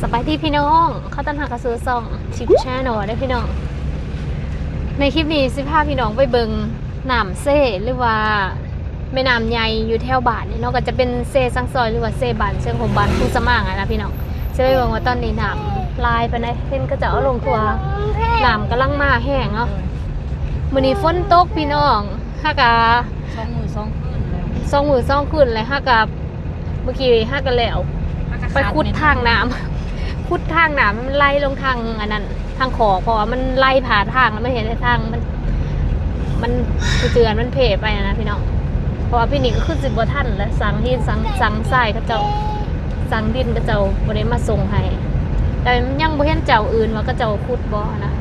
ສະບາຍດີພີ່ນ້ອງ ຂໍຕ້ອນຮັບເຂົ້າສູ່ຊ່ອງ Tip Channel ເດີພີ່ນ້ອງ. ໃນຄລິບນີ້ຊິພາພີ່ນ້ອງໄປເບິ່ງນ້ຳເຊ ຫຼືວ່າແມ່ນ້ຳໃຫຍ່ຢູ່ແຖວບ້ານນີ້ເນາະ, ກໍຈະເປັນເຊສັງຊອຍ ຫຼືວ່າເຊບ້ານເຊີງໂຮມ ບ້ານພູສະໝາງຫັ້ນນະພີ່ນ້ອງ. ຊິໄປເບິ່ງວ່າຕອນນີ້ນ້ຳຫຼາຍປານໃດ, ເຫັນເຂົາເຈົ້າເອົາລົງທົ່ວ, ນ້ຳກຳລັງມາແຮງເນາະ. ໂດຍ ມື້ນີ້ຝົນຕົກພີ່ນ້ອງ. ຫາກະສອງມື້ສອງຄືນແລ້ວ ສອງມື້ສອງຄືນແລ້ວ. ຫາກະມື້ກີ້ຫາກະແລ້ວ ຫາກະໄປຂຸດທາງນ້ຳ ຂຸດທາງນ້ຳໃຫ້ມັນໄຫຼລົງທາງອັນນັ້ນ ທາງຂອກ, ເພາະວ່າມັນໄຫຼຜ່າທາງ ແລ້ວມັນເຮັດໃຫ້ທາງມັນ ມັນ ເຈື່ອນມັນເພໄປຫັ້ນນະພີ່ນ້ອງ. ເພາະວ່າປີນີ້ກໍຄືຊິບໍ່ທັນແລ້ວ, ຊ່າງຫີນ ຊ່າງ ຊ່າງຊາຍເຂົາເຈົ້າ ຊ່າງດິນເຂົາເຈົ້າບໍ່ໄດ້ມາສົ່ງໃຫ້, ແຕ່ຍັງບໍ່ເຫັນເຈົ້າອື່ນວ່າເຂົາເຈົ້າຂຸດບໍ່ນະ.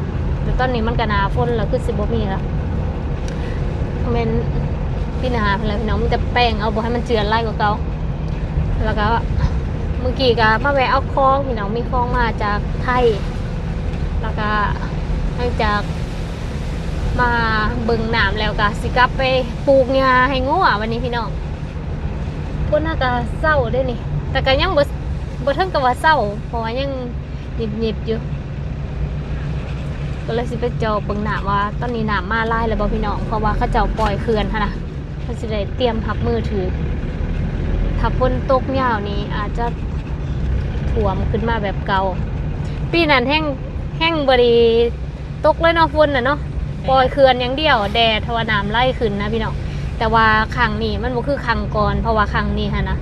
ແຕ່ຕອນນີ້ມັນກໍໜ້າຝົນແລ້ວ ຄືຊິບໍ່ມີລະ. ແມ່ນປີໜ້າພຸ້ນແຫຼະພີ່ນ້ອງ, ມີແຕ່ແປງເອົາ ບໍ່ໃຫ້ມັນເຈື່ອນຫຼາຍກວ່າເກົ່າ. ແລ້ວກໍມື້ກີ້ກໍມາແວະເອົາຂອງພີ່ນ້ອງ, ມີຂອງມາຈາກໄທ. ແລ້ວກໍຫຼັງຈາກມາເບິ່ງນ້ຳແລ້ວ ກໍຊິກັບໄປປູກຫຍ້າໃຫ້ງົວບັດນີ້ພີ່ນ້ອງ. ຝົນຫາກະເຊົາເດ້ນີ້, ແຕ່ກໍຍັງບໍ່ ບໍ່ເຖິງກັບວ່າເຊົາ ເພາະວ່າຍັງ ຍິບໆຢູ່. ກໍເລີຍຊິໄປຈອບເບິ່ງນ້ຳວ່າຕອນນີ້ນ້ຳມາຫຼາຍແລ້ວບໍ່ພີ່ນ້ອງ, ເພາະວ່າເຂົາເຈົ້າປ່ອຍເຂື່ອນຫັ້ນນະ, ເຮົາຊິໄດ້ຕຽມຮັບມືຖືກ. ຖ້າຝົນຕົກຍາວນີ້ອາດຈະຖ້ວມຂຶ້ນມາແບບເກົ່າ. ປີນັ້ນແຮງ ແຮງບໍ່ໄດ້ຕົກເລີຍເນາະ ຝົນນະເນາະ, ປ່ອຍເຂື່ອນຢ່າງດຽວ, ແດ່ ເພາະວ່ານ້ຳໄຫຼຂຶ້ນນະພີ່ນ້ອງ. ແຕ່ວ່າຄັ້ງນີ້ມັນບໍ່ຄືຄັ້ງກ່ອນ, ເພາະວ່າຄັ້ງນີ້ຫັ້ນນະ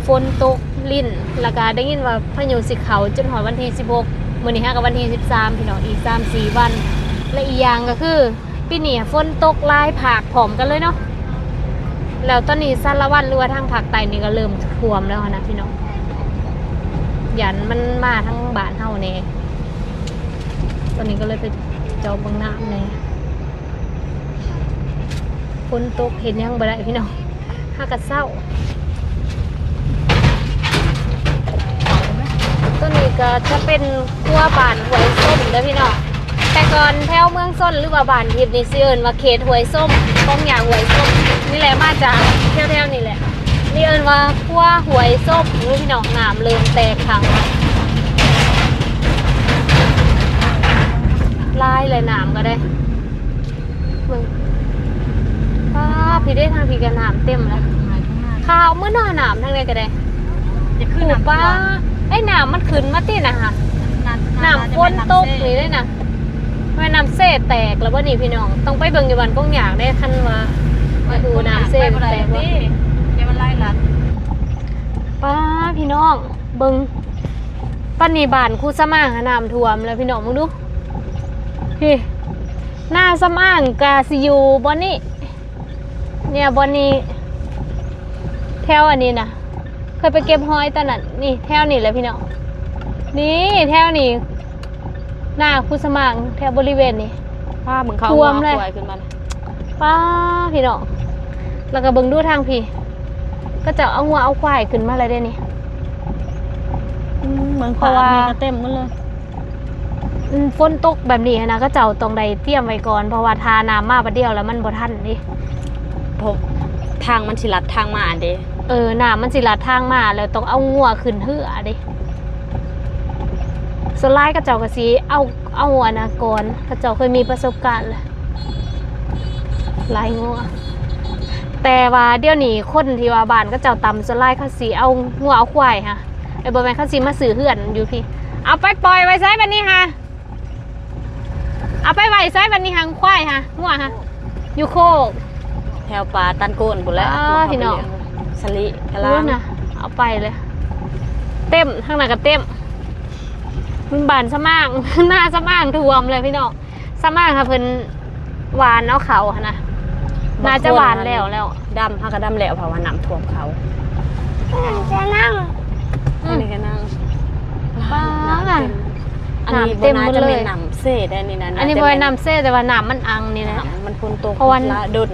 ຝົນຕົກລິນ ແລ້ວກະໄດ້ຍິນວ່າພາຍຸຊິເຂົ້າຈົນຮອດວັນທີສິບຫົກ, ມື້ນີ້ຫາກະວັນທີສິບສາມພີ່ນ້ອງ, ອີກສາມສີ່ວັນ. ແລະ ອີກຢ່າງກໍຄືປີນີ້ຝົນຕົກຫຼາຍພາກພ້ອມກັນເລີຍເນາະ. ແລ້ວຕອນນີ້ສາລະວັນ ຫຼືວ່າທາງພາກໃຕ້ນີ້ກໍເລີ່ມຖ້ວມແລ້ວຫັ້ນນະພີ່ນ້ອງ, ຢ້ານມັນມາທາງບ້ານເຮົາແດ່. ຕອນນີ້ກໍເລີຍໄປເຈາະເບິ່ງນ້ຳແດ່. ຝົນຕົກເຮັດຫຍັງບໍ່ໄດ້ພີ່ນ້ອງ, ຫາກະເຊົາ. ຕົວນີ້ກໍຈະເປັນຂົວບ້ານຫ້ວຍສົ້ມເດີພີ່ນ້ອງ. ແຕ່ກ່ອນແຖວເມືອງຊົນ ຫຼືວ່າບ້ານທິບນີ້ ຊິເອີ້ນວ່າເຂດຫ້ວຍສົ້ມ, ຂອງຫຍ້າຫ້ວຍສົ້ມນີ້ແຫຼະ, ມາຈາກແຖວໆນີ້ແຫຼະ. ນີ້ເອີ້ນວ່າຂົວຫ້ວຍສົ້ມເດີພີ່ນ້ອງ, ນ້ຳເລີ່ມແຕກຂັງ ຫຼາຍແລ້ວນ້ຳກໍໄດ້. ເບິ່ງ ປ້າ ພີ້ເດ້ ທາງພີ້ກໍນ້ຳເຕັມແລ້ວ. ຂາວໝົດເນາະ ນ້ຳທາງໃດກໍໄດ້. ຢາກຂຶ້ນນ້ຳ ປ້າ ໄອ້ນ້ຳມັນຂຶ້ນມາຕິນະຫະ. ນ້ຳຝົນຕົກນີ້ເດ້ນະ. ແມ່ນນ້ຳເຊແຕກແລ້ວບໍ່ນີ້ພີ່ນ້ອງ? ຕ້ອງໄປເບິ່ງຢູ່ບ້ານກົງຍາກເດ້ ຄັນວ່າ ໂອ້ ນ້ຳເຊແຕກບໍ່. ຢ່າມັນໄຫຼລັດ. ປ້າ ພີ່ນ້ອງ ເບິ່ງ ຕອນນີ້ບ້ານຄູສະໝາງຫານ້ຳຖ້ວມແລ້ວພີ່ນ້ອງ ເບິ່ງດູ. ພີ້ ໜ້າສະໝາງກະຊິຢູ່ບ່ອນນີ້ ເນ່ຍ ບ່ອນນີ້ ແຖວອັນນີ້ນະ ເຄີຍໄປເກັບຫອຍຕອນນັ້ນ. ນີ້ແຖວນີ້ແຫຼະພີ່ນ້ອງ ນີ້ແຖວນີ້ ໜ້າຄູສະໝາງ ແຖວບໍລິເວນນີ້ ປ້າ ເບິ່ງເຂົາເອົາງົວເອົາຄວາຍຂຶ້ນມາ. ປ້າ ພີ່ນ້ອງ ແລ້ວກໍເບິ່ງດູທາງພີ້ ເຂົາເຈົ້າເອົາງົວເອົາຄວາຍຂຶ້ນມາແລ້ວເດ້ນີ້. ອືມ ເບິ່ງ ເພາະວ່າ ນີ້ກໍເຕັມໝົດເລີຍ. ອືມ ຝົນຕົກແບບນີ້ຫັ້ນນະ ເຂົາເຈົ້າຕ້ອງໄດ້ຕຽມໄວ້ກ່ອນ ເພາະວ່າຖ້ານ້ຳມາບາດດຽວແລ້ວມັນບໍ່ທັນເດ້. ເພາະທາງມັນຊິລັດທາງມາເດ້. ເອີ ນ້ຳມັນຊິລັດທາງມາ ແລ້ວຕ້ອງເອົາງົວຂຶ້ນເຮືອເດ້. ສ່ວນຫຼາຍເຂົາເຈົ້າກໍຊິເອົາ ເອົາອັນນັ້ນກ່ອນ ເຂົາເຈົ້າເຄີຍມີປະສົບການແລ້ວ ຫຼາຍງົວ. ແຕ່ວ່າດຽວນີ້ຄົນທີ່ວ່າບ້ານເຂົາເຈົ້າຕ່ຳ ສ່ວນຫຼາຍເຂົາຊິເອົາງົວເອົາຄວາຍຫະ. ເອີ ບໍ່ແມ່ນ ເຂົາຊິມາຊື້ເຮືອນຢູ່ພີ້. ເອົາໄປປ່ອຍໄວ້ໃສບັດນີ້ຫະ? ເອົາໄປໄວ້ໃສບັດນີ້ຫະ ຄວາຍຫະ ງົວຫະ? ຢູ່ໂຄກ ແຖວປ່າຕັນໂກນພຸ້ນແຫຼະ. ອ້າ ພີ່ນ້ອງ ສະລິກະລາງ ເອົາໄປເລີຍ. ເຕັມ ທາງນັ້ນກໍເຕັມ. ມັນບ້ານສະໝາງ ໜ້າສະໝາງຖ້ວມເລີຍພີ່ນ້ອງ. ສະໝາງຫາເພິ່ນຫວ່ານເອົາເຂົ້າຫັ້ນນະ ໜ້າຈະຫວ່ານແລ້ວແລ້ວ. ດຳ ຫາກະດຳແລ້ວ ເພາະວ່ານ້ຳຖ້ວມເຂົ້າ. ຈະນັ່ງ ອັນນີ້ກໍນັ່ງ. ປ້າ ນ້ຳເຕັມ ອັນນີ້ບໍ່ໜ້າຈະແມ່ນນ້ຳເຊໄດ໋ນີ້ນະ. ອັນນີ້ບໍ່ແມ່ນນ້ຳເຊ ແຕ່ວ່ານ້ຳມັນອັ່ງນີ້ແຫຼະ. ນ້ຳມັນຝົນຕົກ ເພາະວ່າດົນ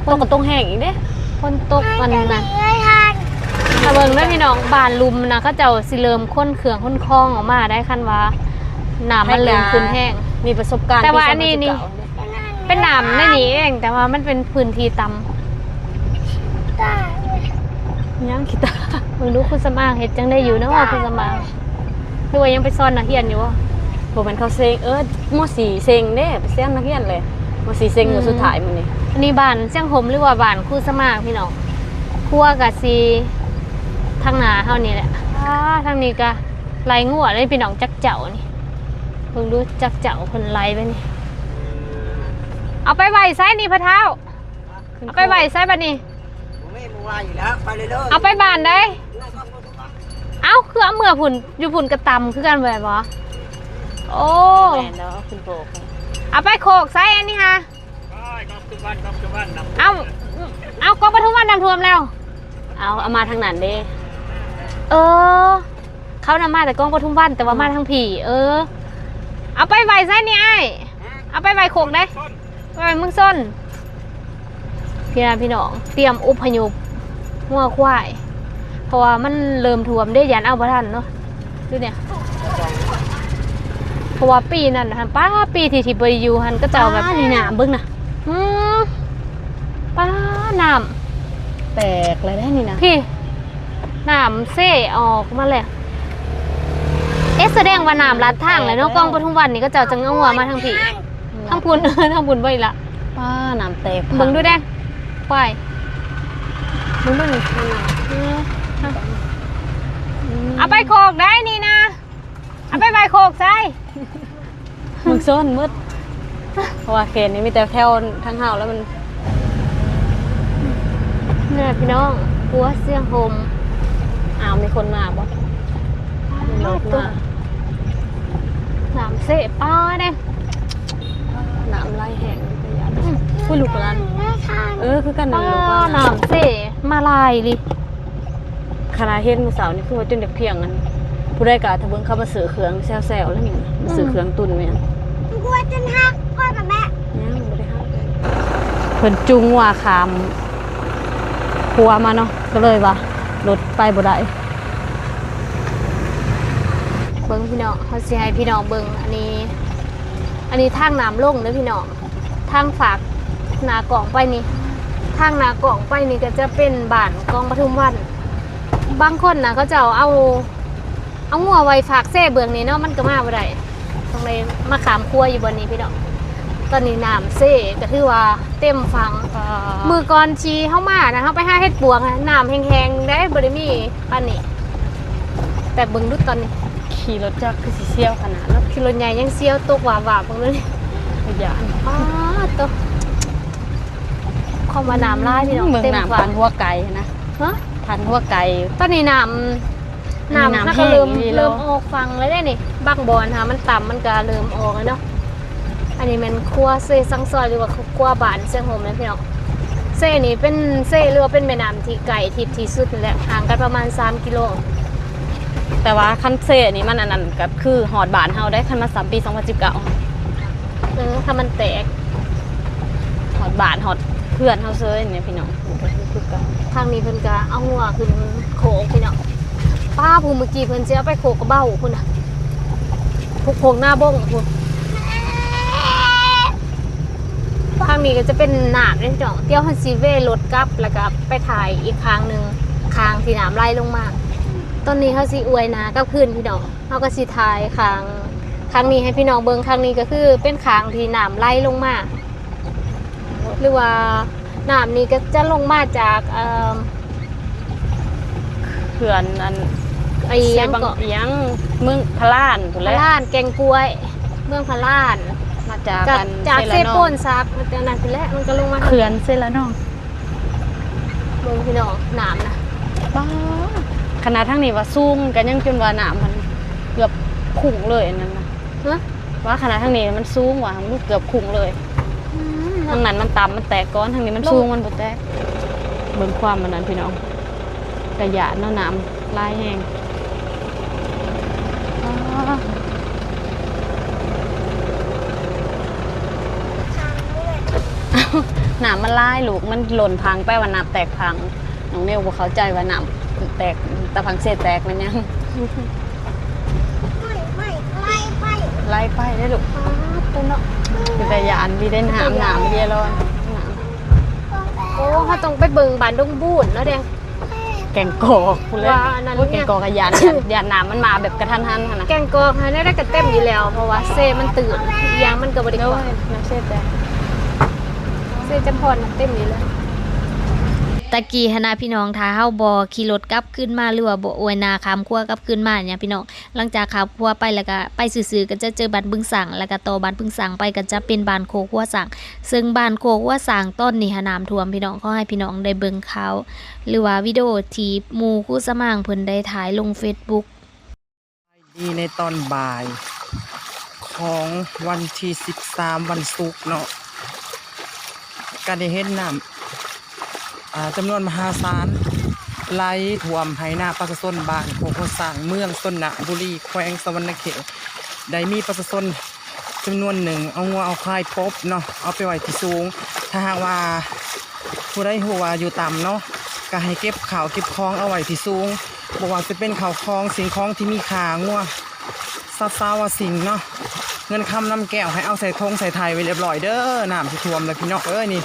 ຕົກກໍຕົກແຮງອີກເດ້. ຝົນຕົກອັນນັ້ນນະ ຖ້າເບິ່ງເດີພີ່ນ້ອງ ບ້ານລຸ່ມນະ ເຂົາເຈົ້າຊິເລີ່ມຂົນເຄື່ອງຂົນຂອງອອກມາໄດ້ ຄັນວ່ານ້ຳມັນເລີ່ມຂຶ້ນແຮງ. ມີປະສົບການ ແຕ່ວ່າອັນນີ້ນີ້ ເປັນນ້ຳໃນນີ້ເອງ ແຕ່ວ່າມັນເປັນພື້ນທີ່ຕ່ຳ. ຍັງຂີ້ຕາ ເບິ່ງດູ ຄຸນສຳອາງເຮັດຈັ່ງໃດຢູ່ເນາະ ຄຸນສຳອາງ. ຫຼືວ່າຍັງໄປສອນນັກຮຽນຢູ່ບໍ່? ບໍ່ແມ່ນເຂົາເຊັງ ເອີ ມໍສີ່ເຊັງເດ້ ໄປສອນນັກຮຽນເລີຍ ມໍສີ່ເຊັງ ອືມ ມື້ສຸດທ້າຍມື້ນີ້. ອັນນີ້ບ້ານຊຽງຫົມ ຫຼືວ່າບ້ານຄູສະໝາກ ພີ່ນ້ອງ. ຄົວກະຊິທາງໜ້າເຮົານີ້ແຫຼະ. ອ່າ ທາງນີ້ກະໄລ່ງົວເລີຍ ພີ່ນ້ອງ ຈັກເຈົ້ານີ້. ເບິ່ງດູ ຈັກເຈົ້າເພິ່ນໄລ່ໄປນີ້. ເອົາໄປໄວ້ໃສນີ້ ພໍ່ເຖົ້າ? ເອົາໄປໄວ້ໃສບັດນີ້? ບໍ່ມີ ບໍ່ໄວ້ຢູ່ແລ້ວ ໄປເລີຍໆ. ເອົາໄປບ້ານໃດ? ເອົາ ຄືເອົາເມືອພຸ້ນ ຢູ່ພຸ້ນກະຕຳຄືກັນແມ່ນບໍ່? ໂອ້ ແມ່ນແລ້ວ ເອົາຂຶ້ນໂຄກ. ເອົາໄປໂຄກໃສອັນນີ້ຫາ? ເອົາ ເອົາ ກອງປະທຸມວັນນ້ຳຖ້ວມແລ້ວ. ເອົາ ເອົາມາທາງນັ້ນເດ້. ເອີ ເຂົານຳມາແຕ່ກອງປະທຸມວັນ ແຕ່ວ່າ ອືມ ມາທາງພີ້. ເອີ ເອົາໄປໄວ້ໃສນີ້ອ້າຍ? ເອົາໄປໄວ້ໂຄກໃດ? ໄປເມືອງຊົນ. ພີ່ນ້ອງ ພີ່ນ້ອງ ຕຽມອົບພະຍົບງົວຄວາຍ ເພາະວ່າມັນເລີ່ມຖ້ວມເດ້ ຢ້ານເອົາບໍ່ທັນເນາະ. ຢູ່ນີ້ ເພາະວ່າປີນັ້ນຫັ້ນ ປ້າ ປີທີ່ ທີ່ບໍ່ໄດ້ຢູ່ຫັ້ນ ເຂົາເຈົ້າແບບ ປ້າ ນີ້ນ້ຳເບິ່ງນະ. ອືມ ປ້າ ນ້ຳແຕກແລ້ວເດ້ນີ້ນະ ພີ້ ນ້ຳເຊອອກມາແລ້ວ. ເອະ ສະແດງວ່ານ້ຳລັດທາງແຫຼະເນາະ. ແຕກແລ້ວ ກອງປະທຸມວັນນີ້ ເຂົາເຈົ້າຈຶ່ງເອົາງົວມາທາງພີ້ ທາງພຸ້ນ ທາງພຸ້ນບໍ່ອີກລະ. ປ້າ ນ້ຳແຕກ ເບິ່ງດູແດງ ຄວາຍ ເບິ່ງດູນີ້. ເອີ ເອົາໄປໂຄກໃດນີ້ນະ? ເອົາໄປໄວ້ໂຄກໃສ? ເມືອງຊົນໝົດ ເພາະວ່າເຂດນີ້ມີແຕ່ແຖວທາງເຮົາແລ້ວມັນ ນີ້ແຫຼະພີ່ນ້ອງ ຂົວຊຽງຫົມ. ອ້າວ ມີຄົນມາບໍ່? ມີລົດມາ. ນ້ຳເຊປາເດ້ ນ້ຳໄຫຼແຮງ. ອືມ ອຸ້ຍ ລູກຫຼານ ເອີ ຄືກັນນັ້ນ ລູກຫຼານ ນ້ຳເຊມາຫຼາຍອີ່ຫຼີ. ຂະໜາດເຫັນມື້ເຊົ້ານີ້ຄືວ່າຈົນຢາກພຽງ. ອັນ ຜູ້ໃດກະຖ້າເບິ່ງເຂົາມາຊື້ເຄື່ອງແຊວໆ ແລ້ວນີ້ ມາຊື້ເຄື່ອງຕຸ໋ນແມ່ນ ອືມ ຫົວຈົນຫັກ ພໍແລ້ວແມ່ ຍັງບໍ່ໄດ້ຫັກເລີຍ. ເພິ່ນຈູງງົວຂ້າມຂົວມາເນາະ ກະເລີຍວ່າລົດໄປບໍ່ໄດ້. ເບິ່ງພີ່ນ້ອງ ເຮົາຊິໃຫ້ພີ່ນ້ອງເບິ່ງ ອັນນີ້ ອັນນີ້ທາງນ້ຳລົງເດີພີ່ນ້ອງ. ທາງຟາກໜ້າກ້ອງໄປນີ້ ທາງໜ້າກ້ອງໄປນີ້ກະຈະເປັນບ້ານກອງປະທຸມວັນ. ບາງຄົນນະ ເຂົາເຈົ້າເອົາ ເອົາງົວໄວ້ຟາກເຊເບື້ອງນີ້ເນາະ ມັນກະມາບໍ່ໄດ້ ຕ້ອງໄດ້ມາຂ້າມຂົວຢູ່ບ່ອນນີ້ພີ່ນ້ອງ. ຕອນນີ້ນ້ຳເຊກະຖືວ່າເຕັມຝັ່ງ. ມື້ກ່ອນທີ່ເຮົາມານະ ເຮົາໄປຫາເຫັດປວກນະ ນ້ຳແຫ້ງໆເດ້ ບໍ່ໄດ້ມີປານນີ້. ແຕ່ເບິ່ງດູຕອນນີ້ ຂີ່ລົດຈັກຄືຊິສ່ຽວຂະໜາດເນາະ ຂີ່ລົດໃຫຍ່ຍັງສ່ຽວ ຕົກວາບໆເບິ່ງດູນີ້ ຢ້ານ. ອ້າ ໂຕ ຄວາມວ່ານ້ຳຫຼາຍພີ່ນ້ອງ ເບິ່ງ ເຕັມຝັ່ງ ນ້ຳພັນຫົວໄກ່ນະ. ຮະ? ພັນຫົວໄກ່. ຕອນນີ້ນ້ຳ ນ້ຳ ນ້ຳຫາກະເລີ່ມ ເລີ່ມອອກຝັ່ງແລ້ວເດ້ນີ້ ບາງບ່ອນຫາມັນຕ່ຳ ມັນກະເລີ່ມອອກແລ້ວເນາະ. ອັນນີ້ແມ່ນຂົວເຊສັງຊອຍ ຫຼືວ່າຂົວບ້ານຊຽງຫົມນະພີ່ນ້ອງ. ເຊນີ້ເປັນເຊ ຫຼືວ່າເປັນແມ່ນ້ຳທີ່ໃກ້ທິດທີ່ສຸດແຫຼະ ຫ່າງກັນປະມານສາມກິໂລ. ແຕ່ວ່າຄັນເຊນີ້ມັນອັນນັ້ນກະຄືຮອດບ້ານເຮົາໄດ໋ ຄັນມາຊ້ຳປີສອງພັນສິບເກົ້າ. ເອີ ຖ້າມັນແຕກ ຮອດບ້ານຮອດເຮືອນເຮົາເຊີຍນີ້ພີ່ນ້ອງ. ທາງນີ້ເພິ່ນກະເອົາງົວຂຶ້ນໂຄກພີ່ນ້ອງ. ປ້າ ຜູ້ເມື່ອກີ້ເພິ່ນຊິເອົາໄປໂຄກກະເບົາພຸ້ນນະ ໂຄກໜ້າບົ້ງພຸ້ນ. ທາງນີ້ກະຈະເປັນນ້ຳເດ້ພີ່ນ້ອງ. ດຽວເຮົາຊິເວລົດກັບ ແລ້ວກະໄປຖ່າຍອີກຂ້າງໜຶ່ງ ຂ້າງທີ່ນ້ຳໄຫຼລົງມາ. ຕອນນີ້ເຮົາຊິອວຍໜ້າກັບຄືນພີ່ນ້ອງ. ເຮົາກະຊິຖ່າຍຂ້າງ ຂ້າງນີ້ໃຫ້ພີ່ນ້ອງເບິ່ງ. ຂ້າງນີ້ກະຄືເປັນຂ້າງທີ່ນ້ຳໄຫຼລົງມາ ຫຼືວ່ານ້ຳນີ້ກະຈະລົງມາຈາກ ເອີ ເຂື່ອນອັນ ໄອ້ຫຍັງເກາະ ເຊບັງ ຫຍັງ ເມືອງພະລານພຸ້ນແຫຼະ ພະລານ ແກ່ງກ້ວຍ ເມືອງພະລານ ມາຈາກ ຈາກ ອັນ ຈາກເຊໂປນ ສາກ ມາຈາກນັ້ນພຸ້ນແຫຼະ ມັນກະລົງມາທາງ ເຂື່ອນເຊລະນອງ. ເບິ່ງພີ່ນ້ອງ ນ້ຳນະ ປ້າ ຂະໜາດທາງນີ້ວ່າສູງ ກະຍັງຈົນວ່ານ້ຳມັນເກືອບຄຸ່ງເລີຍ ອັນນັ້ນນະ. ຮະ? ວ່າຂະໜາດທາງນີ້ມັນສູງວ່າ ມັນເກືອບຄຸ່ງເລີຍ. ອືມ ທາງນັ້ນມັນຕ່ຳ ມັນແຕກກ່ອນ ທາງນີ້ມັນສູງ ມັນບໍ່ແຕກ. ເບິ່ງຄວາມອັນນັ້ນພີ່ນ້ອງ ກະຢ້ານເນາະ ນ້ຳຫຼາຍແຮງ. ອ້າ ນ້ຳມັນຫຼາຍລູກ ມັນລົ້ນພັງ ແປວ່ານ້ຳແຕກພັງ. ນ້ອງນິວບໍ່ເຂົ້າໃຈວ່ານ້ຳແຕກ ຕາພັງເຊແຕກແມ່ນຫຍັງ. ໄຫຼໄປ ໄຫຼໄປເດ້ລູກ. ປ້າດ ໂຕເນາະ ເປັນຕາຢ້ານດີເດ້ ນ້ຳ ນ້ຳເດລອນ. ໂອ້ ເຮົາຕ້ອງໄປເບິ່ງບ້ານດົງບູນເນາະແດງ. ແກງກອກພຸ້ນແຫຼະ ວ່າອັນນັ້ນ ໂອ້ຍ ແກງກອກກໍຢ້ານ ຢ້ານ ຢ້ານນ້ຳມັນມາແບບກະທັນຫັນຫັ້ນນະ ແກງກອກຫັ້ນໄດ້ກະເຕັມຢູ່ແລ້ວ ເພາະວ່າເຊມັນຕື້ນ ອີ່ຫຍັງມັນກໍບໍ່ໄດ້ກວ້າງ ໂດຍ ນ້ຳເຊແຕກ ເຊຈຳພອນນະເຕັມຢູ່ແລ້ວ. ຕະກີ້ຫັ້ນນະພີ່ນ້ອງ ຖ້າເຮົາບໍ່ຂີ່ລົດກັບຄືນມາ ຫຼືວ່າບໍ່ອວຍໜ້າຂ້າມຂົວກັບຄືນມານີ້ພີ່ນ້ອງ ຫຼັງຈາກຂ້າມຂົວໄປແລ້ວກະໄປຊື່ໆ ກໍຈະເຈີບ້ານບຶງຊ້າງ ແລ້ວກະຕໍ່ບ້ານບຶງຊ້າງໄປກໍຈະເປັນບ້ານໂຄກຫົວຊ້າງ ເຊິ່ງບ້ານໂຄກຫົວຊ້າງຕອນນີ້ຫານ້ຳຖ້ວມພີ່ນ້ອງ ຂໍໃຫ້ພີ່ນ້ອງໄດ້ເບິ່ງຂ່າວ ຫຼືວ່າວິດີໂອທີ່ໝູ່ຄູສະໝາງເພິ່ນໄດ້ຖ່າຍລົງເຟສບຸກ. ດີໃນຕອນບ່າຍຂອງວັນທີສິບສາມ ວັນສຸກເນາະ ກະໄດ້ເຫັນນ້ຳ ອ່າ ຈຳນວນມະຫາສານໄຫຼຖ້ວມໄຮ່ນາປະຊາຊົນບ້ານໂຄກຫົວຊ້າງ ເມືອງຊົນນະບູລີ ແຂວງສະຫວັນນະເຂດ ໄດ້ມີປະຊາຊົນຈຳນວນໜຶ່ງເອົາງົວເອົາຄວາຍປົບເນາະ ເອົາໄປໄວ້ທີ່ສູງ ຖ້າຫາກວ່າຜູ້ໃດຮູ້ວ່າຢູ່ຕ່ຳເນາະ ກະໃຫ້ເກັບເຂົ້າເກັບຂອງເອົາໄວ້ທີ່ສູງ ບໍ່ວ່າຈະເປັນເຂົ້າຂອງສິ່ງຂອງທີ່ມີຄ່າ ງົວ ສັດສາວາສິ່ງເນາະ ເງິນຄຳນຳແກ້ວ ໃຫ້ເອົາໃສ່ຖົງໃສ່ໄຖໄວ້ລຽບລ້ອຍເດີ້ ນ້ຳຊິຖ້ວມແລ້ວພີ່ນ້ອງເອີຍນີ້.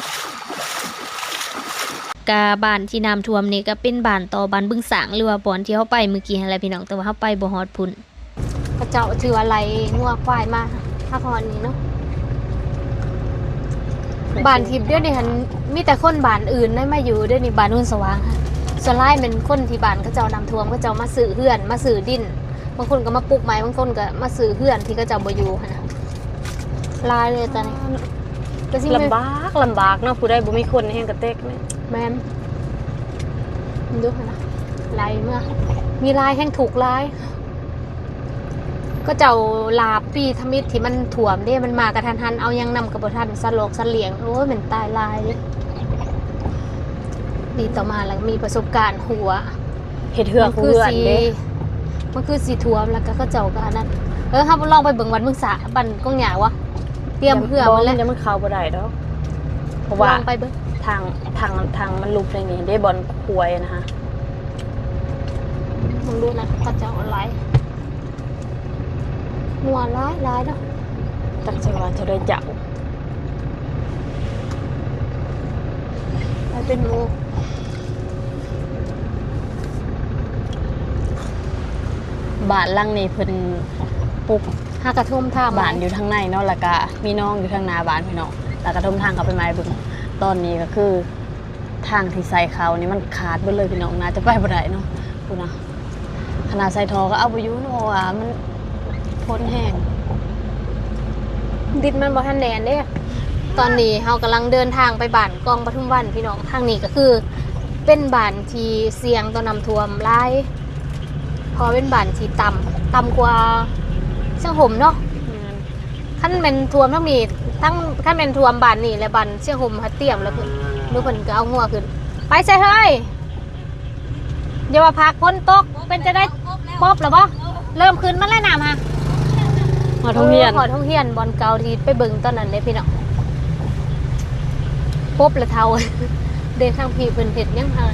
ກະບ້ານທີ່ນ້ຳຖ້ວມນີ້ກະເປັນບ້ານຕໍ່ບ້ານບຶງຊ້າງ ຫຼືວ່າບ່ອນທີ່ເຮົາໄປມື້ກີ້ຫັ້ນແຫຼະພີ່ນ້ອງ ແຕ່ວ່າເຮົາໄປບໍ່ຮອດພຸ້ນ ເຂົາເຈົ້າຖືວ່າໄລ່ງົວຄວາຍມາ ຫາຮອດນີ້ເນາະ ບ້ານທີ່ດຽວນີ້ຫັ້ນມີແຕ່ຄົນບ້ານອື່ນໄດ້ມາຢູ່ ດຽວນີ້ບ້ານໂນນສະຫວ່າງຫັ້ນ ສ່ວນຫຼາຍແມ່ນຄົນທີ່ບ້ານເຂົາເຈົ້ານ້ຳຖ້ວມ ເຂົາເຈົ້າມາຊື້ເຮືອນ ມາຊື້ດິນ ບາງຄົນກໍມາປຸກໃໝ່ ບາງຄົນກໍມາຊື້ເຮືອນທີ່ເຂົາເຈົ້າບໍ່ຢູ່ຫັ້ນນະ ຫຼາຍເລີຍຕອນນີ້ ກໍຊິ ລຳບາກ ລຳບາກເນາະ ຜູ້ໃດບໍ່ມີຄົນແຮງກະແຕກແມ່ນ ແມ່ນ ເບິ່ງດູຫັ້ນນະ ໄລ່ເມືອ ມີຫຼາຍແຮງ ທຸກຫຼາຍ ເຂົາເຈົ້າລາບປີທຳອິດທີ່ມັນຖ້ວມເດ້ ມັນມາກະທັນຫັນ ເອົາຫຍັງນຳກໍບໍ່ທັນ ສັດຫຼອກສັດລ້ຽງ ໂອ້ຍ ແມ່ນຕາຍຫຼາຍເດ້ ປີຕໍ່ມາແລ້ວມີປະສົບການຫົວ ເຮັດເຮືອ ມັນຄື ເຮືອນເດ້ ມັນຄືຊິຖ້ວມ ແລ້ວກໍເຂົາເຈົ້າກໍອັນນັ້ນ ເອີ ເຮົາລອງໄປເບິ່ງວັດບຶງຊ້າງ ບ້ານກອງຫຍ້າວະ ຕຽມເຮືອ ບໍ່ ມັນແຫຼະ ມັນ ມັນເຂົ້າບໍ່ໄດ້ດອກ ເພາະວ່າ ລອງໄປເບິ່ງ ທາງ ທາງ ທາງມັນຫຼຸບໃສ່ນີ້ເດ້ ບ່ອນຄວາຍນະ ເບິ່ງດູນະ ເຂົາເຈົ້າຫຼາຍ ງົວຫຼາຍໆເນາະ ຈັກຊິວ່າເທົ່າໃດເຈົ້າ ໄປເປັນໝູ່ ບ້ານຫຼັງນີ້ເພິ່ນປຸກ ຫາກະຖົມທາງ ບ້ານຢູ່ທາງໃນເນາະ ແລ້ວກະມີໜອງຢູ່ທາງໜ້າບ້ານພີ່ນ້ອງ ແລ້ວກະຖົມທາງເຂົ້າໄປໃໝ່ ເບິ່ງ ຕອນນີ້ກໍຄື ທາງທີ່ໃສ່ເຂົ້ານີ້ມັນຂາດເບິດເລີຍພີ່ນ້ອງ ໜ້າຈະໄປບໍ່ໄດ້ເນາະ ພຸ້ນນະ ຂະໜາດໃສ່ທໍ່ກໍເອົາບໍ່ຢູ່ເນາະ ເພາະວ່າມັນພົ້ນແຮງ ດິນມັນບໍ່ທັນແໜ້ນເດ້. ຕອນນີ້ເຮົາກຳລັງເດີນທາງໄປບ້ານກອງປະທຸມວັນພີ່ນ້ອງ ທາງນີ້ກໍຄືເປັນບ້ານທີ່ສ່ຽງຕໍ່ນ້ຳຖ້ວມຫຼາຍ ເພາະວ່າເປັນບ້ານທີ່ຕ່ຳ ຕ່ຳກວ່າຊຽງຫົມເນາະ. ແມ່ນ ຄັນແມ່ນຖ້ວມທາງນີ້ ທັງ ຄັນແມ່ນຖ້ວມບ້ານນີ້ແລ້ວ ບ້ານຊຽງຫົມຫາກຕຽມແລ້ວ ເພິ່ນ ຫຼືເພິ່ນກໍເອົາງົວຂຶ້ນ ໄປໃສເຮີ້ຍ ຢ່າວ່າພັກ ຝົນຕົກ ເປັນຈັ່ງໃດ ປົບແລ້ວບໍ່? ເລີ່ມຂຶ້ນມາແລ້ວນ້ຳຫະ ຮອດໂຮງຮຽນ ຮອດໂຮງຮຽນບ່ອນເກົ່າທີ່ໄປເບິ່ງຕອນນັ້ນເດ້ພີ່ນ້ອງ ປົບແລ້ວເຖົ້າ ເດ້ ທາງພີ່ເພິ່ນເຮັດຫຍັງຫາ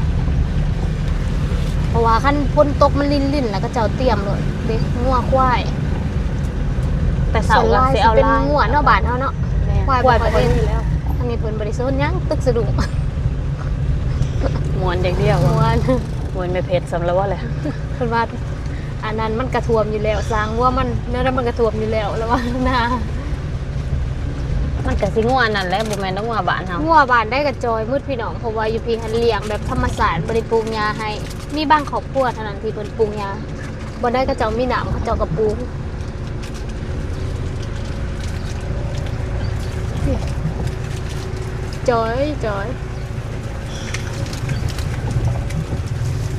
ເພາະວ່າຄັນຝົນຕົກມັນລິນໆ ແລ້ວເຂົາເຈົ້າຕຽມໂລດເດ້ ງົວຄວາຍ ແຕ່ເຊົ້າກໍຊິເອົາຫຼາຍ ສ່ວນຫຼາຍຊິເປັນງົວເນາະ ບ້ານເຮົາເນາະ ແມ່ນ ຄວາຍບໍ່ຄ່ອຍເຫັນ ຄວາຍບໍ່ຄ່ອຍມີແລ້ວ ທາງນີ້ເພິ່ນບໍ່ໄດ້ສົນຫຍັງ ຕຶກສະດຸ້ງ ມ່ວນຢ່າງດຽວ ມ່ວນ ມ່ວນແມ່ເພັດສ່ຳລະບໍ່ແຫຼະ ເພິ່ນວ່າ ອັນນັ້ນມັນກະຖ້ວມຢູ່ແລ້ວ ຊ່າງຫົວມັນ ແນວໃດມັນກະຖ້ວມຢູ່ແລ້ວ ລະວ່ານະ ມັນກະຊິງົວອັນນັ້ນແຫຼະ ບໍ່ແມ່ນດອກ ງົວບ້ານເຮົາ ງົວບ້ານໃດກະຈ່ອຍໝົດພີ່ນ້ອງ ເພາະວ່າຢູ່ພີ້ຫັ້ນລ້ຽງແບບທຳມະຊາດ ບໍ່ໄດ້ປູກຫຍ້າໃຫ້ ມີບາງຄອບຄົວເທົ່ານັ້ນທີ່ເພິ່ນປູກຫຍ້າ ບ່ອນໃດເຂົາເຈົ້າມີນ້ຳ ເຂົາເຈົ້າກໍປູກ ຈ່ອຍ ຈ່ອຍ.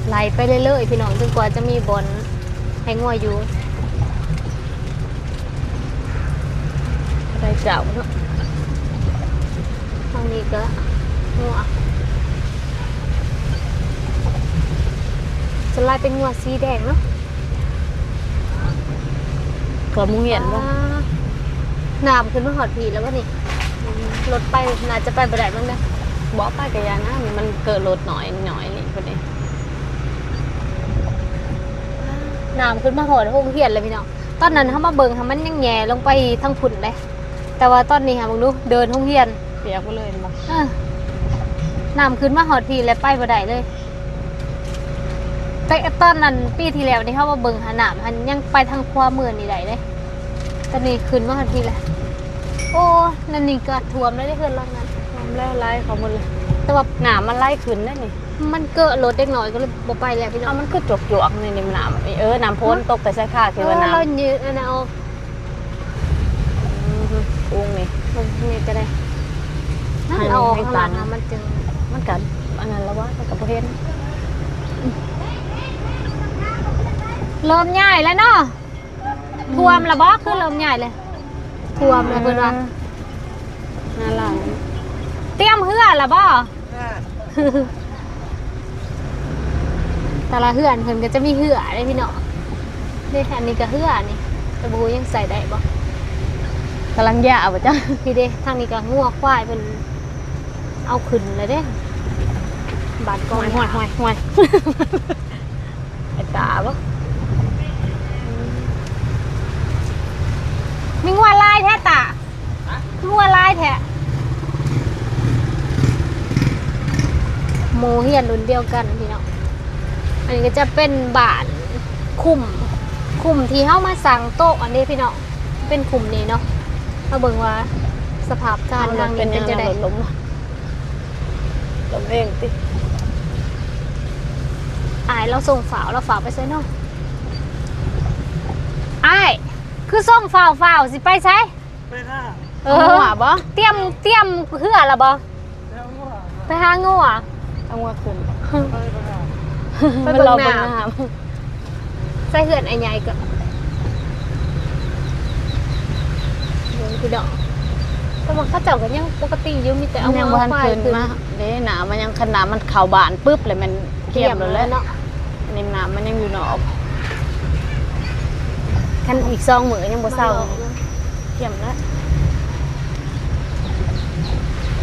ໄຫຼໄປເລື້ອຍໆ ພີ່ນ້ອງ ຈົນກວ່າຈະມີບ່ອນໃຫ້ງົວຢູ່ ໄດ້ເຈົ້າເນາະ ທາງນີ້ກໍງົວ ສ່ວນຫຼາຍເປັນງົວສີແດງເນາະ. ກວມໂຮງຮຽນບໍ່? ອ່າ ນ້ຳຂຶ້ນມາຮອດພີ້ແລ້ວວະນີ້ ລົດໄປໜ້າຈະໄປບໍ່ໄດ້ເບິ່ງເດີ ບໍ່ໄປກະຢ່ານະ ມັນເກີດລົດນ້ອຍ ນ້ອຍນີ້ພຸ້ນເດ ນ້ຳຂຶ້ນມາຮອດໂຮງຮຽນແລ້ວພີ່ນ້ອງ ຕອນນັ້ນເຮົາມາເບິ່ງຫັ້ນມັນຍັງແຍ່ລົງໄປທາງພຸ້ນເດ້ ແຕ່ວ່າຕອນນີ້ຫາເບິ່ງດູ ເດີນໂຮງຮຽນ ປຽກໝົດເລີຍແມ່ນບໍ່? ເອີ ນ້ຳຂຶ້ນມາຮອດພີ້ແລ້ວໄປບໍ່ໄດ້ເລີຍ ແຕ່ຕອນນັ້ນປີທີ່ແລ້ວນີ້ ເຮົາມາເບິ່ງຫານ້ຳຫັ້ນ ຍັງໄປທາງຂວາມືນີ້ໄດ້ເດ້. ຕອນນີ້ຂຶ້ນມາຮອດພີ້ແລ້ວ. ໂອ້ ນັ້ນນີ້ກໍຖ້ວມແລ້ວເດ້ ເຮືອນຫຼັງນັ້ນ. ຖ້ວມແລ້ວ ໄຫຼເຂົ້າໝົດເລີຍ. ແຕ່ວ່ານ້ຳມັນໄຫຼຂຶ້ນເດ້ນີ້. ມັນເກີະລົດເດັກນ້ອຍກໍເລີຍບໍ່ໄປແລ້ວພີ່ນ້ອງ. ເອົ້າ ມັນຄືຈວກໆ ນີ້ ນີ້ນ້ຳ. ເອີ ນ້ຳຝົນ ເອີ ຕົກແຕ່ໃສຄາ ຄິດວ່ານ້ຳ. ເອີ ລາວຍືດອັນນັ້ນອອກ. ອືມ ປຸງນີ້ ເບິ່ງນີ້ກໍໄດ້. ນັ້ນ ເອົາອອກຂ້າງຫຼັງ ມັນຈຶ່ງ ມັນກໍອັນນັ້ນລະວະ ມັນກໍບໍ່ເຫັນ. ເລີ່ມຍ້າຍແລ້ວເນາະ. ອືມ ຖ້ວມລະບໍ່? ຄືເລີ່ມຍ້າຍແລ້ວ. ຖ້ວມແລ້ວເພິ່ນວ່າ. ເອີ ໜ້າຫຼັງ. ຕຽມເຮືອລະບໍ່? ແຕ່ລະເຮືອນເພິ່ນກໍຈະມີເຮືອເດ້ພີ່ນ້ອງ. ເດ້ ອັນນີ້ກໍເຮືອນີ້ ແຕ່ບໍ່ຮູ້ຍັງໃຊ້ໄດ້ບໍ່. ກຳລັງຢາບໍ່ຈັກ. ພີ້ເດ້ ທາງນີ້ກໍງົວຄວາຍເພິ່ນເອົາຂຶ້ນແລ້ວເດ້. ບາດກໍ ຫ້ວຍ ຫ້ວຍ ຫ້ວຍ ຫ້ວຍ. ໄອ້ຕາບໍ່? ມີງົວຫຼາຍແທ້ຕາ. ຄືວ່າຫຼາຍແທ້. ໝູ່ຮຽນລຸ້ນດຽວກັນພີ່ນ້ອງ. ອັນນີ້ກໍຈະເປັນບ້ານຄຸ້ມ ຄຸ້ມທີ່ເຮົາມາສ້າງໂຕະອັນນີ້ພີ່ນ້ອງ. ເປັນຄຸ້ມນີ້ເນາະ. ມາເບິ່ງວ່າສະພາບການທາງນີ້ເປັນຈັ່ງໃດ. ລົມ ລົມແຮງຕິ. ອ້າຍລາວສົ່ງຟ້າວ ລາວຟ້າວໄປໃສເນາະ? ອ້າຍ ຄືສົ່ງຟ້າວ ຟ້າວຊິໄປໃສ? ໄປນາ. ເອີ ເອົາງົວບໍ່? ຕຽມ ຕຽມເຮືອລະບໍ່? ໄປຫາງົວ ໄປຫາງົວ. ເອົາງົວຂຶ້ນ ໄປ ໄປເບິ່ງນ້ຳ ໄປເບິ່ງນ້ຳ. ໃສ່ເຮືອນອ້າຍໃຫຍ່ກໍ ເບິ່ງພີ່ນ້ອງ. ແຕ່ວ່າເຂົາເຈົ້າກໍຍັງປົກກະຕິຢູ່ ມີແຕ່ເອົາງົວເອົາຄວາຍຂຶ້ນ. ຍັງບໍ່ທັນຂຶ້ນມາເດ້. ນ້ຳມັນຍັງ ຄັນນ້ຳມັນເຂົ້າບ້ານປຶບ ແລ້ວແມ່ນກຽມໂລດແຫຼະ. ກຽມໂລດເນາະ. ອັນນີ້ນ້ຳມັນຍັງຢູ່ນອກ. ຄັນອີກສອງມື້ຍັງບໍ່ເຊົາ ມັນອອກເນາະ. ກຽມແລ້ວ.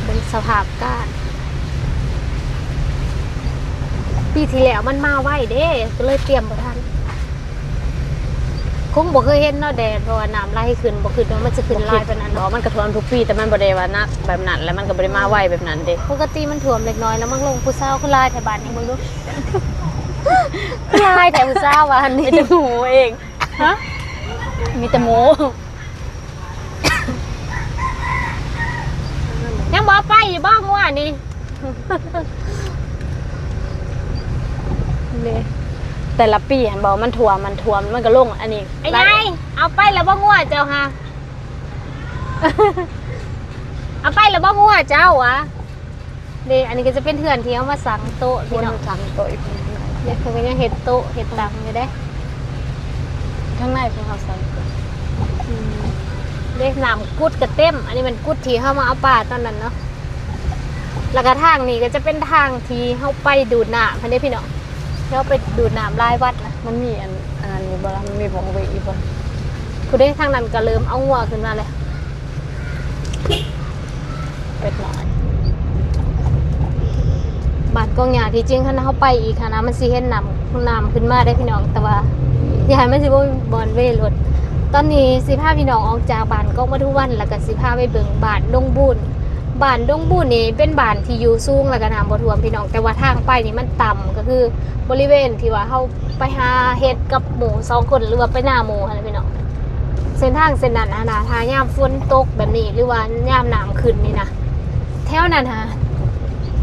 ເບິ່ງສະພາບການ. ປີທີ່ແລ້ວມັນມາໄວເດ້ ກໍເລີຍຕຽມບໍ່ທັນ. ຄົງບໍ່ເຄີຍເຫັນເນາະແດນ ເພາະວ່ານ້ຳໄຫຼຂຶ້ນ ບໍ່ຄິດວ່າມັນຈະຂຶ້ນຫຼາຍປານນັ້ນເນາະ. ບໍ່ ມັນກໍຖ້ວມທຸກປີ ແຕ່ມັນບໍ່ໄດ້ວ່າໜັກແບບນັ້ນ ແລ້ວມັນກໍບໍ່ໄດ້ມາໄວແບບນັ້ນເດ້. ປົກກະຕິມັນຖ້ວມເລັກນ້ອຍ ແລ້ວມັນລົງ. ຜູ້ສາວຄືຫຼາຍແທ້ບ້ານນີ້ ເບິ່ງດູ. ຄືຫຼາຍແທ້ຜູ້ສາວວ່າຫັ້ນນີ້. ມີແຕ່ໝູ່ເອງ. ຮະ? ມີແຕ່ໝູ່. ຍັງບໍ່ໄປຢູ່ບໍ່ງົວນີ້? ເດ້ ແຕ່ລະປີຫັ້ນບໍ່ ມັນຖ້ວມ ມັນຖ້ວມ ມັນກໍລົງອັນນີ້. ອ້າຍໃຫຍ່ ເອົາໄປແລ້ວບໍ່ງົວເຈົ້າຫາ? ເອົາໄປແລ້ວບໍ່ງົວເຈົ້າຫວາ? ເດ້ ອັນນີ້ກໍຈະເປັນເຮືອນທີ່ເຮົາມາສັງໂຕະພີ່ນ້ອງ ສັງໂຕະອີກ. ເດ້ ເພິ່ນກໍຍັງເຮັດໂຕະເຮັດຕັ່ງຢູ່ເດ້ ທາງໃນພວກເຮົາສັງໂຕະ. ອືມ ເດ້ ນ້ຳກຸດກໍເຕັມ. ອັນນີ້ແມ່ນກຸດທີ່ເຮົາມາເອົາປາຕອນນັ້ນເນາະ. ແລ້ວກໍທາງນີ້ກໍຈະເປັນທາງທີ່ເຮົາໄປດູດນ້ຳຫັ້ນເດ້ພີ່ນ້ອງ. ເຮົາໄປດູດນ້ຳລາຍວັດນະ. ມັນມີອັນ ອັນນັ້ນຢູ່ບໍ່ລະ? ມັນມີບ່ອນເວະຢູ່ບໍ່? ຜູ້ໃດ ທາງນັ້ນກໍເລີ່ມເອົາງົວຂຶ້ນມາແລ້ວ. ເປັດນ້ອຍ ບ້ານກອງຫຍ້າ ທີ່ຈິງຄັນເຮົາໄປອີກຫັ້ນນະ ມັນຊິເຫັນນ້ຳ ນ້ຳຂຶ້ນມາເດ້ພີ່ນ້ອງ. ແຕ່ວ່າຢ້ານມັນຊິບໍ່ມີບ່ອນເວລົດ. ຕອນນີ້ຊິພາພີ່ນ້ອງອອກຈາກບ້ານກອງປະທຸມວັນ ແລ້ວກໍຊິພາໄປເບິ່ງບ້ານດົງບູນ. ບ້ານດົງບູນນີ້ເປັນບ້ານທີ່ຢູ່ສູງ ແລ້ວກໍນ້ຳບໍ່ຖ້ວມພີ່ນ້ອງ. ແຕ່ວ່າທາງໄປນີ້ມັນຕ່ຳ ກໍຄືບໍລິເວນທີ່ວ່າເຮົາ ໄປຫາເຫັດກັບໝູ່ສອງຄົນ ຫຼືວ່າໄປນາໝູ່ຫັ້ນແຫຼະພີ່ນ້ອງ. ເສັ້ນທາງເສັ້ນນັ້ນຫັ້ນນະ ຖ້າຍາມຝົນຕົກແບບນີ້ ຫຼືວ່າຍາມນ້ຳຂຶ້ນນີ້ນະ ແຖວນັ້ນຫາ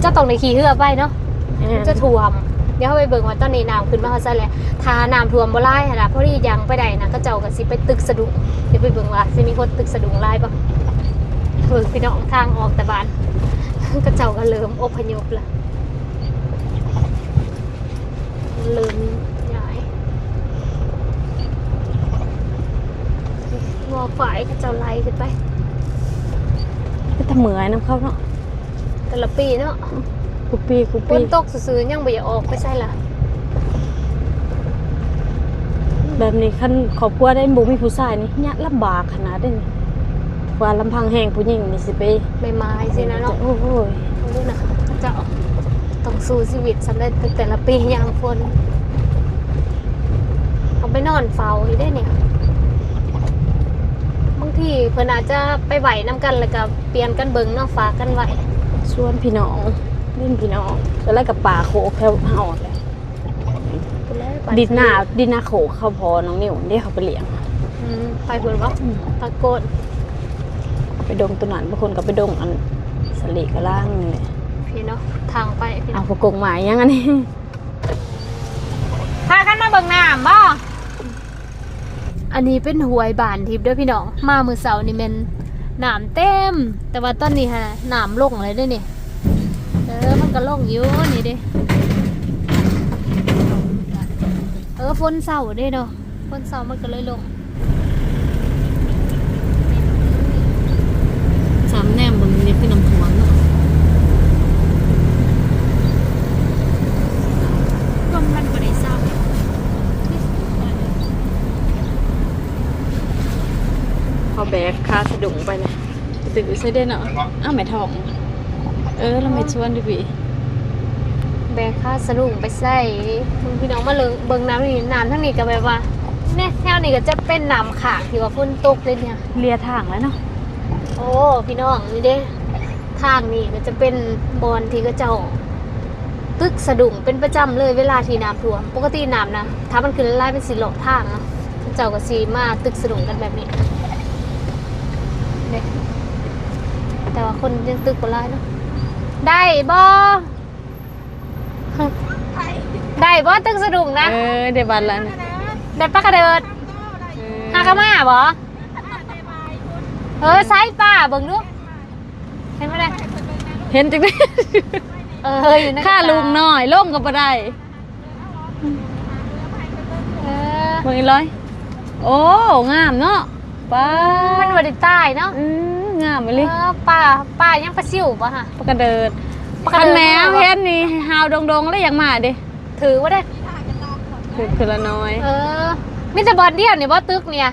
ຈະຕ້ອງໄດ້ຂີ່ເຮືອໄປເນາະ. ແມ່ນ ຈະຖ້ວມ. ດຽວເຮົາໄປເບິ່ງວ່າຕອນນີ້ນ້ຳຂຶ້ນມາຮອດໃສແລ້ວ. ຖ້ານ້ຳຖ້ວມບໍ່ຫຼາຍຫັ້ນນະ ພໍດີຍ່າງໄປໄດ້ນະ ເຂົາເຈົ້າກໍຊິໄປຕຶກສະດຸ້ງ. ດຽວໄປເບິ່ງວ່າຊິມີຄົນຕຶກສະດຸ້ງຫຼາຍບໍ່. ເບິ່ງພີ່ນ້ອງ ທາງອອກແຕ່ບ້ານ ເຂົາເຈົ້າກໍເລີ່ມອົບພະຍົບແລ້ວ. ເລີ່ມຍ້າຍ ງົວຄວາຍເຂົາເຈົ້າໄລ່ຂຶ້ນໄປ. ເປັນຕາເມື່ອຍນຳເຂົາເນາະ ແຕ່ລະປີເນາະ. ອືມ ຄູ່ປີ ຄູ່ປີ ຝົນຕົກຊື່ໆ ຍັງບໍ່ຢາກອອກໄປໃສລະ. ແບບນີ້ ຄັນຄອບຄົວໃດບໍ່ມີຜູ້ຊາຍນີ້ ຍາກລຳບາກຂະໜາດເດ້ນີ້. ວ່າລຳພັງແຮງຜູ້ຍິງນີ້ຊິໄປ ໄມ້ໆ ຊີ້ນະເນາະ. ໂອ້ໂຫ ເບິ່ງດູນະ ເຂົາເຈົ້າຕ້ອງສູ້ຊີວິດສ່ຳໃດ ແຕ່ລະປີຍາມຝົນ ຕ້ອງໄປນອນເຝົ້າຢູ່ເດ້ນີ້. ບາງທີເພິ່ນອາດຈະໄປໄຫວ້ນຳກັນ ແລ້ວກໍປ່ຽນກັນເບິ່ງເນາະ ຝາກກັນໄວ້. ຊວນພີ່ນ້ອງ ຫຼິ້ນພີ່ນ້ອງ ແລ້ວກໍປ່າໂຄກແຖວເຮົາແຫຼະ. ເພິ່ນ ດິນນາ ດິນນາໂຂກເຂົາພໍ່ນ້ອງນິວເດ້ ເຂົາໄປລ້ຽງ. ອືມ ໄປພຸ້ນບໍ່? ອືມ ຕາໂກນ ໄປດົງໂຕນັ້ນ ບາງຄົນກໍໄປດົງອັນສະຫຼີກະລາງນີ້ແຫຼະ ພີ່ເນາະ ທາງໄປ ເອົາ ຜູ້ກົງມາຫຍັງອັນນີ້ ພາກັນມາເບິ່ງນ້ຳບໍ່? ອັນນີ້ເປັນຫ້ວຍບ້ານທິບເດີພີ່ນ້ອງ ມາມື້ເຊົ້ານີ້ແມ່ນນ້ຳເຕັມ ແຕ່ວ່າຕອນນີ້ຫານ້ຳລົງແລ້ວເດ້ນີ້. ເອີ ມັນກໍລົງຢູ່ນີ້ເດ້ ເອີ ຝົນເຊົາເດ້ເນາະ ຝົນເຊົາມັນກໍເລີຍລົງ. ສາມແນມເບິ່ງນີ້ຄືນ້ຳຖ້ວມເນາະ ລົມມັນບໍ່ໄດ້ເຊົາ. ເຮົາແບກຄາສະດຸ້ງໄປນະ ຕຶກຢູ່ໃສເດ້ເນາະ? ອ້າວ ແມ່ທ້ອງ ເອີ ລະແມ່ຊວນຢູ່ພີ້ ແບກຄາສະດຸ້ງໄປໃສ່. ເບິ່ງພີ່ນ້ອງ ມາເບິ່ງ ເບິ່ງນ້ຳນີ້ ນ້ຳທາງນີ້ກໍແບບວ່າ ແນ ແຖວນີ້ກໍຈະເປັນນ້ຳຄ້າງທີ່ວ່າຝົນຕົກເລີຍນີ້ ເລຍທາງແລ້ວເນາະ. ໂອ້ ພີ່ນ້ອງ ນີ້ເດ້ ທາງນີ້ກໍຈະເປັນບ່ອນທີ່ເຂົາເຈົ້າຕຶກສະດຸ້ງເປັນປະຈຳເລີຍ ເວລາທີ່ນ້ຳຖ້ວມ. ປົກກະຕິນ້ຳນະ ຖ້າມັນຂຶ້ນຫຼາຍໆ ມັນຊິເລາະທາງເນາະ ເຂົາເຈົ້າກໍຊິມາຕຶກສະດຸ້ງກັນແບບນີ້ເດ້ ແຕ່ວ່າຄົນຍັງຕຶກບໍ່ຫຼາຍເນາະ. ໄດ້ບໍ່? ໄດ້ບໍ່ຕຶກສະດຸ້ງນະ? ເອີ ໄດ້ບັດລະນະ ໄດ້ປາກກະເດີດ. ເອີ ຫາກະມາບໍ່? ເອີ ໃສ່ປ້າເບິ່ງດູ ເຫັນບໍ່ໄດ້? ເຫັນຈັ່ງໃດ? ເອີ ຢູ່ໃນ ຂ້າລູກນ້ອຍ ລົງກໍບໍ່ໄດ້. ເອີ ເບິ່ງອີ່ຫຼອຍ ໂອ້ ງາມເນາະ ປ້າ ມັນບໍ່ໄດ້ຕາຍເນາະ. ອືມ ງາມອີ່ຫຼີ ເອີ ປາ ປາຫຍັງ ປາຊິວບໍ່ຫະ? ປາກກະເດີດ ປາກກະເດີດ. ຄັນແມ່ເຮົາເຫັນນີ້ ຫາວດົງໆ ແລ້ວຢາກມາເດ້ ຖືວ່າໄດ້ ຖືກເທື່ອລະໜ້ອຍ. ເອີ ມີແຕ່ບ່ອນດຽວນີ້ບໍ່ ຕຶກນີ້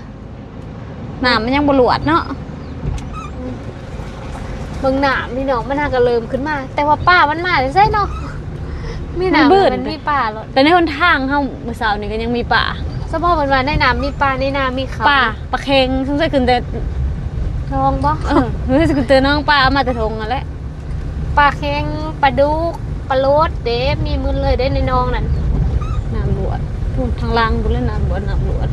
ນ້ຳມັນຍັງບໍ່ຫຼວດເນາະ. ເບິ່ງນ້ຳພີ່ນ້ອງ ມັນຫາກະເລີ່ມຂຶ້ນມາ ແຕ່ວ່າປາມັນມາແຕ່ໃສເນາະ? ມີນ້ຳ ມັນບືນ ມັນມີປາໂລດ. ແຕ່ໃນຫົນທາງເຮົາມື້ເຊົ້ານີ້ກໍຍັງມີປາ ສະເພາະເພິ່ນວ່າໃນນ້ຳມີປາ ໃນນາມີເຂົ້າ ປາ ປາເຄັງ ສົງໄສຂຶ້ນແຕ່ໜອງບໍ່? ເອີ ສົງໄສຂຶ້ນແຕ່ໜອງ ປາເອົາມາແຕ່ທົ່ງຫັ້ນແຫຼະ. ປາເຄັງ ປາດຸກ ປາໂລດເດ້ ມີໝົດເລີຍເດ້ໃນໜອງນັ້ນ. ນ້ຳຫຼວດ ພຸ້ນທາງຫຼັງພຸ້ນແຫຼະ ນ້ຳຫຼວດ ນ້ຳຫຼວດ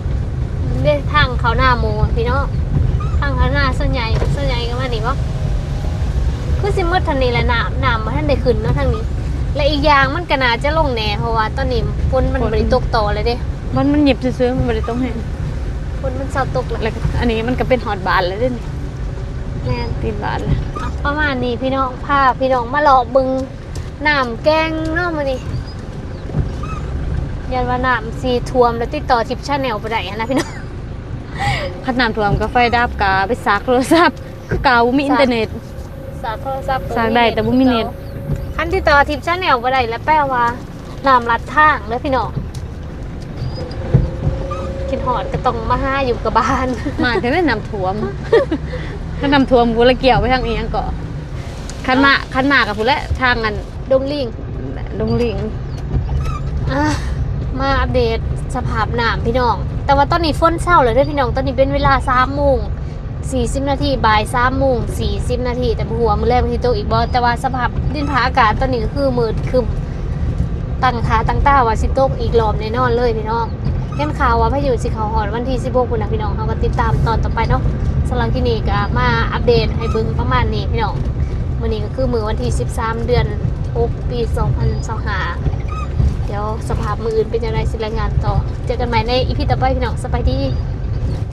ເດ້. ທາງເຂົ້ານາໝູ່ພີ່ນ້ອງ ທາງເຂົ້ານາສ່ວນໃຫຍ່ ສ່ວນໃຫຍ່ກໍມານີ້ບໍ່? ຄືຊິໝົດເທົ່ານີ້ແຫຼະ ນ້ຳ ນ້ຳບໍ່ທັນໄດ້ຂຶ້ນເນາະທາງນີ້ ແລະ ອີກຢ່າງມັນກໍໜ້າຈະລົງແດ່ ເພາະວ່າຕອນນີ້ຝົນມັນບໍ່ໄດ້ຕົກຕໍ່ແລ້ວເດ້. ມັນ ມັນຫຍິບຊື່ໆ ມັນບໍ່ໄດ້ຕົກແຮງ ຝົນມັນເຊົາຕົກແລ້ວ ແລ້ວອັນນີ້ມັນກໍເປັນຮອດບ້ານແລ້ວເດ້ນີ້. ແມ່ນ ຕີນບ້ານແລ້ວ. ອ່ະ ປະມານນີ້ພີ່ນ້ອງ ພາພີ່ນ້ອງມາເລາະເບິ່ງນ້ຳແກ່ງເນາະມື້ນີ້. ຢ້ານວ່ານ້ຳຊິຖ້ວມແລ້ວຕິດຕໍ່ທິບແຊນແນວບໍ່ໄດ້ຫັ້ນນະພີ່ນ້ອງ. ຄັນນ້ຳຖ້ວມກໍໄຟດັບ ກໍໄປສາກໂທລະສັບຄືເກົ່າ ບໍ່ມີອິນເຕີເນັດ. ສາກໂທລະສັບ ສາກໄດ້ແຕ່ບໍ່ມີເນັດ. ຄັນຕິດຕໍ່ທິບແຊນແນວບໍ່ໄດ້ ແລ້ວແປວ່າ ນ້ຳລັດທາງເດີພີ່ນ້ອງ. ຄິດຮອດກໍຕ້ອງມາຫາຢູ່ກັບບ້ານ ມາຈັ່ງໃດນ້ຳຖ້ວມ. ຄັນນ້ຳຖ້ວມພຸ້ນລະ ກ່ຽວໄປທາງອີ່ຫຍັງເກາະ. ຄັນມາ ອ່າ ຄັນມາກໍພຸ້ນແຫຼະ ທາງອັນດົງລິງ ດົງລິງ. ອ່າ ມາອັບເດດສະພາບນ້ຳພີ່ນ້ອງ ແຕ່ວ່າຕອນນີ້ຝົນເຊົາແລ້ວເດີພີ່ນ້ອງ. ຕອນນີ້ເປັນເວລາສາມໂມງ ສີ່ສິບນາທີ ບ່າຍສາມໂມງສີ່ສິບນາທີ ແຕ່ບໍ່ຮູ້ວ່າມື້ແລງມັນຊິຕົກອີກບໍ່ ແຕ່ວ່າສະພາບດິນຟ້າອາກາດຕອນນີ້ກໍຄືມືດຄຶ້ມ ຕັ້ງໜ້າຕັ້ງຕາວ່າຊິຕົກອີກລອບແນ່ນອນເລີຍພີ່ນ້ອງ. ເຫັນຂ່າວວ່າພາຍຸຊິເຂົ້າຮອດວັນທີສິບຫົກພຸ້ນນະພີ່ນ້ອງ ເຮົາກໍຕິດຕາມຕອນຕໍ່ໄປເນາະ. ສຳລັບຄລິບນີ້ກໍມາອັບເດດໃຫ້ເບິ່ງປະມານນີ້ພີ່ນ້ອງ. ມື້ນີ້ກໍຄືມື້ວັນທີສິບສາມ ເດືອນຫົກ ປີສອງພັນຊາວຫ້າ ດຽວສະພາບມື້ອື່ນເປັນຈັ່ງໃດຊິລາຍງານຕໍ່. ເຈີກັນໃໝ່ໃນອີພີຕໍ່ໄປພີ່ນ້ອງ ສະບາຍດີ.